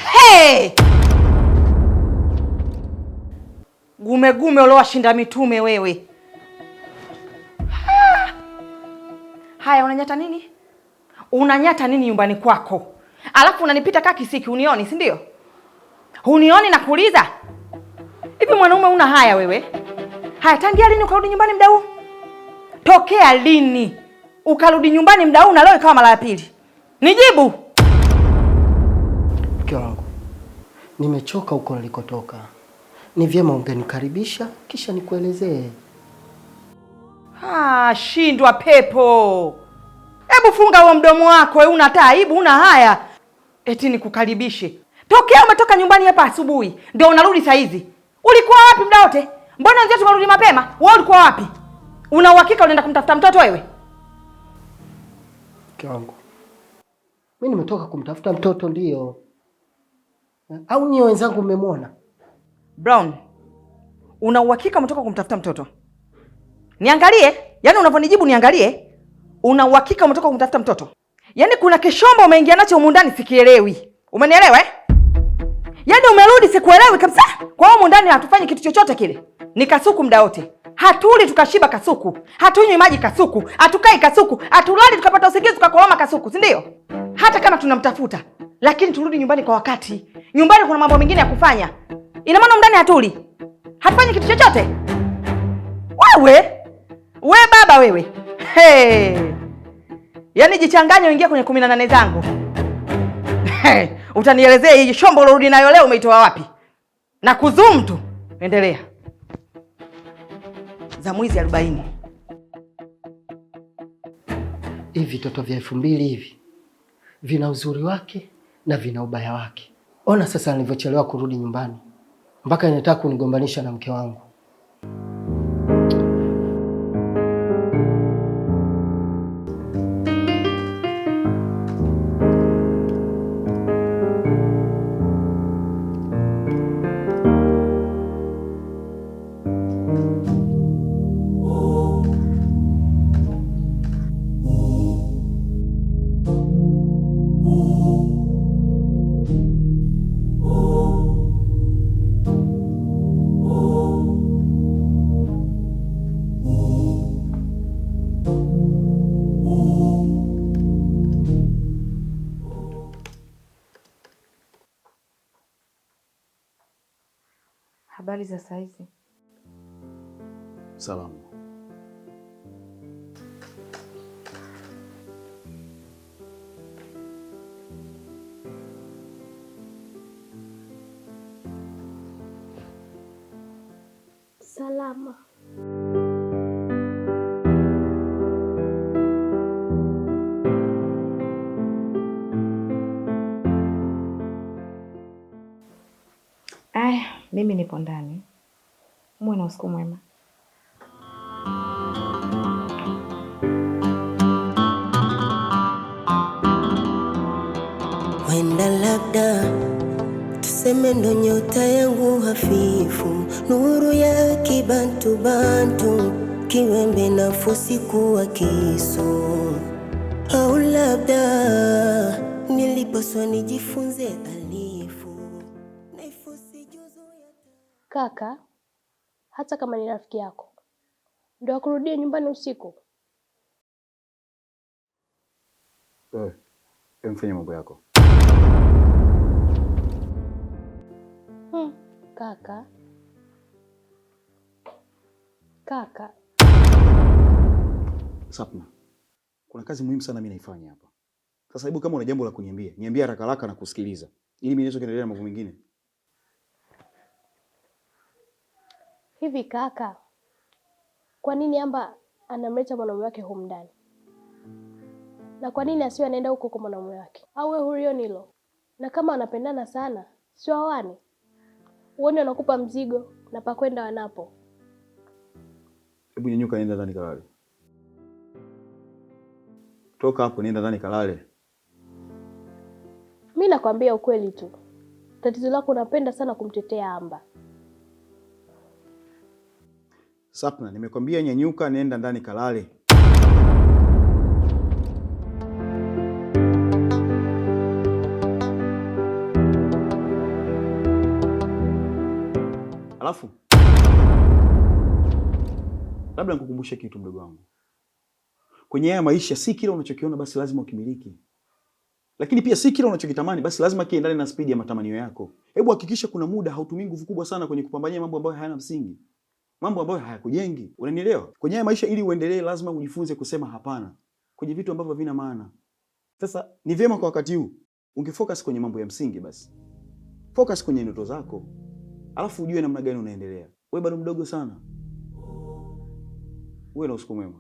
Hey! Gume gume uliowashinda mitume wewe. Ha! Haya, unanyata nini? Unanyata nini nyumbani kwako? Alafu unanipita kaa kisiki, unioni, si ndio? Unioni na kuuliza? Hivi mwanaume una haya wewe? Haya, tangia lini ukarudi nyumbani muda huu? Tokea lini ukarudi nyumbani muda huu na leo ikawa mara ya pili? Nijibu. Mke wangu, nimechoka huko nilikotoka. Ni vyema ungenikaribisha kisha nikuelezee. Ah, shindwa pepo. Hebu funga huo mdomo wako, wewe una taibu, una haya. Eti nikukaribishe. Tokea umetoka nyumbani hapa asubuhi, ndio unarudi saa hizi. Ulikuwa wapi muda wote? Mbona wenzetu tumerudi mapema? Wewe ulikuwa wapi? Una uhakika unaenda kumtafuta mtoto wewe? Mke wangu, mimi nimetoka kumtafuta mtoto ndio. Au nyie wenzangu mmemwona? Brown, una uhakika umetoka kumtafuta mtoto? Niangalie, yaani unavyonijibu niangalie. Una uhakika umetoka kumtafuta mtoto? Yaani kuna kishombo umeingia nacho humu ndani sikielewi. Umenielewa eh? Yaani umerudi sikuelewi kabisa. Kwa hiyo humu ndani hatufanyi kitu chochote kile. Ni kasuku muda wote. Hatuli tukashiba kasuku. Hatunywi maji kasuku. Hatukai kasuku. Hatulali tukapata usingizi tukakoroma kasuku, si ndio? Hata kama tunamtafuta, lakini turudi nyumbani kwa wakati. Nyumbani kuna mambo mengine ya kufanya. Ina maana ndani hatuli. Hatufanyi kitu chochote. Wewe, we baba wewe. Hey. Yaani jichanganye uingie kwenye 18 zangu. Hey. Utanielezea hii shombo ulorudi nayo leo umeitoa wapi? Na kuzoom tu. Endelea. Za mwizi 40. Hivi vitoto vya 2000 hivi vina uzuri wake na vina ubaya wake. Ona sasa nilivyochelewa kurudi nyumbani mpaka inataka kunigombanisha na mke wangu. Habari za saizi? Salamu. Salama. Aya, mimi nipo ndani. Muwe na usiku mwema. Wenda labda tuseme ndo nyota yangu hafifu, nuru ya kibantubantu, kiwembe na fosi kuwa kisu, au labda nilipaswa nijifunze alifu naifosi juzu ya Kaka, hata kama ni rafiki yako ndo akurudie nyumbani usiku? Wewe, mfanye mambo yako. Kaka, kaka, Sapna, kuna kazi muhimu sana mimi naifanya hapa. Sasa hebu kama una jambo la kuniambia, niambie haraka haraka na kusikiliza ili mimi niweze kuendelea na mambo mengine. hivi kaka, kwa nini Amba anamleta mwanaume wake humu ndani? Na kwa nini asiwe anaenda huko kwa mwanaume wake? Au wewe hulioni hilo? Na kama wanapendana sana, si waoane? Uone wanakupa mzigo na pakwenda wanapo. Hebu nyanyuka, nenda ndani kalale. Toka hapo nenda ndani kalale. Mi nakwambia ukweli tu, Tatizo lako unapenda sana kumtetea Amba. Sapna, nimekwambia nyanyuka, nenda ndani kalale. Alafu labda nikukumbushe kitu mdogo wangu. Kwenye haya maisha si kila unachokiona basi lazima ukimiliki. Lakini pia si kila unachokitamani basi lazima kiendane na spidi ya matamanio yako. Hebu hakikisha kuna muda hautumii nguvu kubwa sana kwenye kupambania mambo ambayo hayana msingi, mambo ambayo hayakujengi. Unanielewa? Kwenye haya maisha ili uendelee, lazima ujifunze kusema hapana kwenye vitu ambavyo havina maana. Sasa ni vyema kwa wakati huu ungefocus kwenye mambo ya msingi basi. Focus kwenye ndoto zako, alafu ujue namna gani unaendelea. Wewe bado mdogo sana. Uwe na usiku mwema.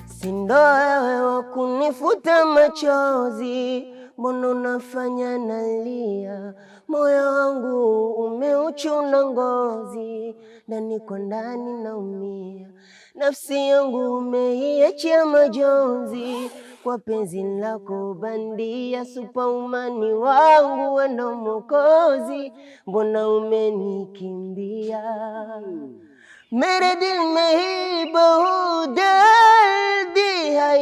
Si ndo wewe wa kunifuta machozi, mbona unafanya nalia? Moyo wangu umeuchuna ngozi, ndani kwa ndani naumia, nafsi yangu umeiachia majonzi, kwa penzi lako bandia, superwoman wangu wewe ndo mwokozi, mbona umenikimbia? मेरे दिल में ही बहुत दर्द है,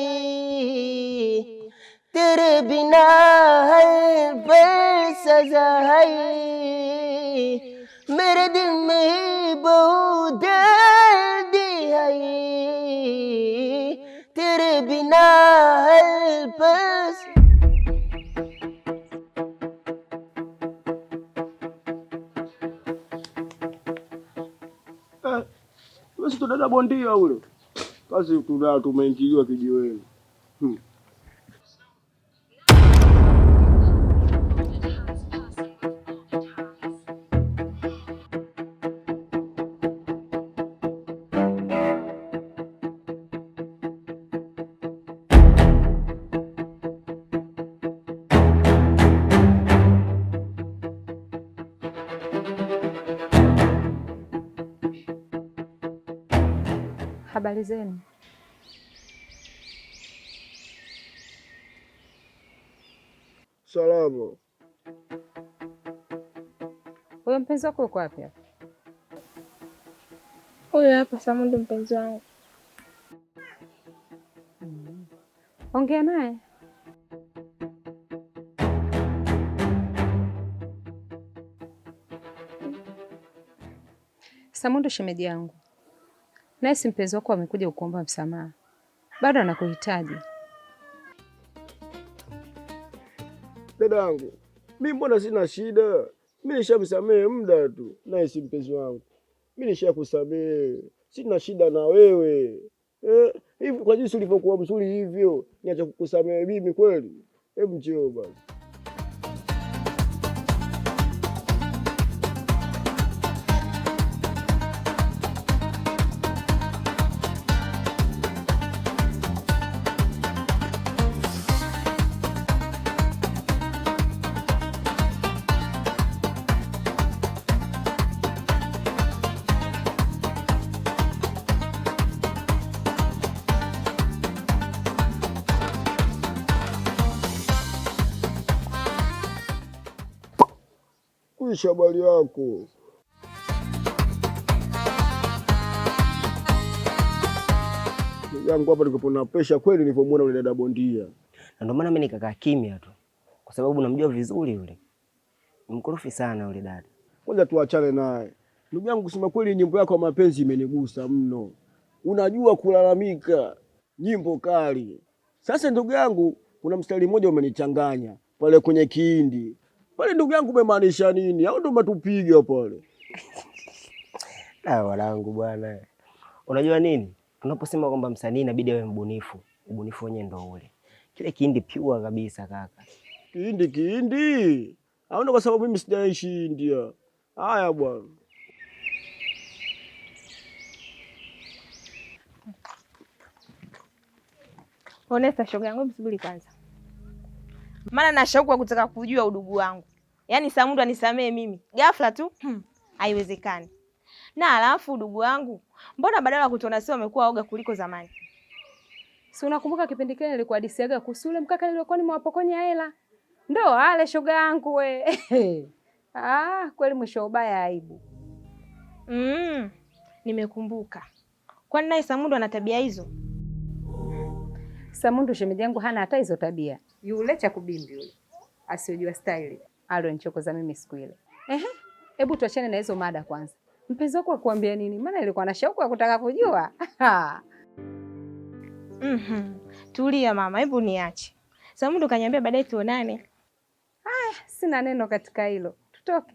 तेरे बिना हर पल सजा है। मेरे दिल में ही बहुत दर्द है, तेरे बिना हर पल। Basi dada bondia ule. Kazi tuna tumeingiliwa kijiweni. Habari zenu? Salama. Huyo mpenzi wako yuko wapi hapa? Huyo hapa Samundu, mpenzi wangu. Ongea naye. Samundu, shemeji yangu, naye si mpenzi wako amekuja kukuomba msamaha, bado anakuhitaji. Dada yangu, mi mbona sina shida? Mi nishamsamehe muda tu, naye si mpenzi wangu. Mi nishakusamehe, sina shida na wewe hivi. Kwa jinsi ulivyokuwa mzuri hivyo, niacha kukusamehe mimi kweli? Hebu njoo basi. Kuisha habari yako. Ndugu yangu hapa nilikuwa na presha kweli nilipomwona yule dada bondia. Na ndio maana mimi nikakaa kimya tu, kwa sababu namjua vizuri yule. Ni mkorofi sana yule dada. Kwanza tuachane naye. Ndugu yangu, kusema kweli, nyimbo yako ya mapenzi imenigusa mno. Unajua kulalamika, nyimbo kali. Sasa ndugu yangu, kuna mstari mmoja umenichanganya pale kwenye Kihindi pale. Ndugu yangu, umemaanisha nini? Au ndo umetupiga pale? Ah, wanangu bwana, unajua nini, tunaposema kwamba msanii inabidi awe mbunifu, ubunifu wenyewe ndo ule. Kile Kihindi pure kabisa kaka. Kihindi Kihindi au ndo kwa sababu mimi sijaishi India. Haya bwana. Honesta shoga yangu, msubiri kwanza, maana na shauku ya kutaka kujua udugu wangu. Yaani Samundu anisamee mimi ghafla tu, haiwezekani. Na alafu udugu wangu, mbona badala ya kutuona sio wamekuwa oga kuliko zamani? Si unakumbuka kipindi kile nilikuhadisiaga kuhusu yule mkaka nilikuwa nimewapokonya hela? Ndo ale shoga yangu we. Ah, kweli mwisho ubaya aibu. Nimekumbuka. Kwani naye Samundu ana tabia hizo? Samundu shemeji yangu hana hata hizo tabia. Yule cha kubimbi yule asiyojua staili alionichokoza mimi siku ile. Ehe, hebu tuachane na hizo mada kwanza. Mpenzi wako akuambia nini? Maana ilikuwa na shauku ya kutaka kujua. Tulia mama, hebu niache. Samundu kaniambia baadaye tuonane. Sina neno katika hilo. Tutoke.